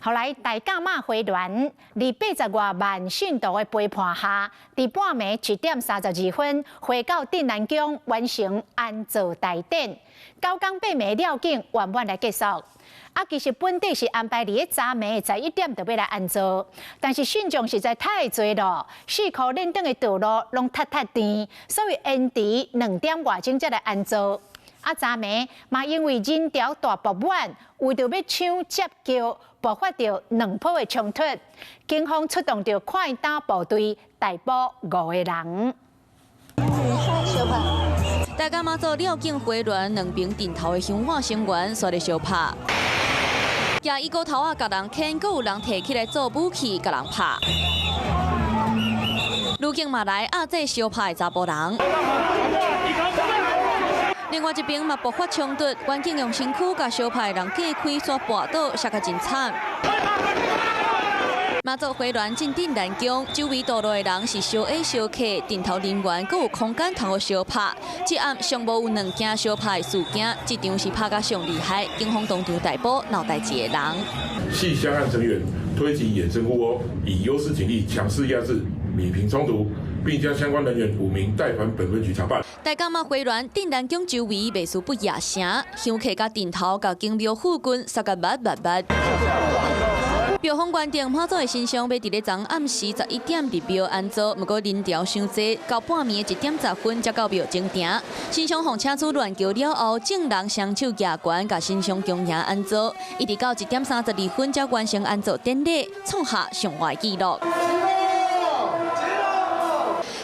後來大甲媽花蓮，佇80外萬信徒的陪伴下，佇半暝1點32分，回到鎮瀾宮完成安座大典。9工8暝了境圓滿來結束。啊，其實本底是安排佇咧昨暝11點就欲來安座，但是信眾實在太濟咯，四箍輪轉的道路攏塞塞甜，所以延遲2點外鐘才來安座。啊，昨暝嘛因為人潮大爆滿，為著欲搶接轎，爆發著兩波的衝突，警方出動著快打部隊逮捕五個人。大甲媽祖繞境回鑾，兩爿陣頭的香火成員煞咧相拍，舉椅箍頭仔共人牽，閣有人提起來做武器共人拍。女警嘛來壓制相拍的查埔人。另外一邊嘛爆發衝突，員警用身軀共相拍的人隔開，煞跋倒，摔甲真慘。媽祖回鑾進鎮瀾宮，周圍道路的人是相挨相客，陣頭人員閣有空間通予相拍。這暗上無有兩件相拍的事件，這場是拍甲上厲害，警方當場逮捕鬧代誌的人。係香案成員推擠衍生互毆，以優勢警力強勢壓制，弭平衝突，並將相關人員五名帶返本分局查辦。大甲媽回鑾鎮瀾宮周圍袂輸不夜城，香客佮陣頭佮宮廟附近塞甲密密密。廟方原定媽祖的神像欲佇咧昨暗時11點入廟安座，毋過人潮傷濟，到半暝1點10分才到廟前埕。神像予車子亂轎了後，眾人雙手舉懸，共神像恭迎安座，一直到1點32分才完成安座典禮，創下上懸紀錄。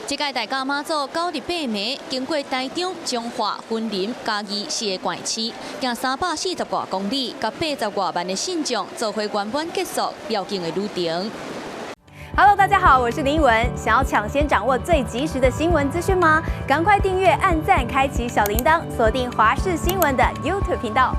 這屆大甲媽祖98暝，經過台中、彰化、雲林、嘉義四个縣市，行340外公里，佮80外萬的信眾做伙圓滿結束繞境的旅程。 Hello，大家好，我是林文。想要搶先掌握最及時的新聞資訊嗎？趕快訂閱、按讚、開啟小鈴鐺，鎖定華視新聞的 YouTube 頻道。